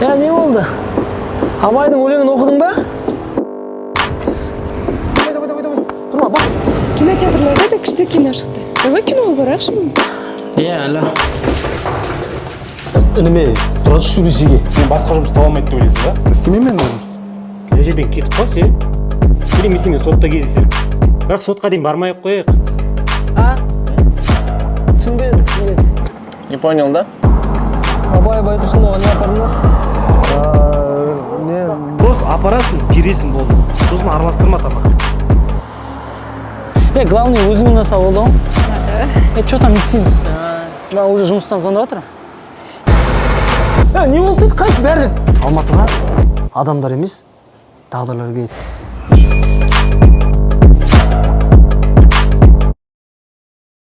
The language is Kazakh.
Е, не болды? Абайдың өлеңін оқыдың ба? Давай, давай, давай, давай, тұрма, бар. Кинотеатрларда да күшті кино шықты. Давай киноға барайықшы бүгін. Иә, алло. Ініме, тұра түш, сөйлесейік. Сен басқа жұмыс таба алмайды деп ойлайсың ба? Істемеймін мен ол жұмысты. Мына жерден кетіп қалшы, е. Или мен сенімен сотта кездесемін, бірақ сотқа дейін бармай ақ қояйық. А, түсінбедім, түсінбедім. Не понял, да? Абай Байтұрсынұлы, не апардыңдар? Не? Просто апарасың, бересің, болды. Сосын араластырма тамақты. Е, главный өзіңе ұнаса болды ғой. Е, че там, не істейміз? Маған уже жұмыстан звондап жатыр. Е, не болды дейді, қайсы бәрі? Алматыға адамдар емес, тағдырлар келеді.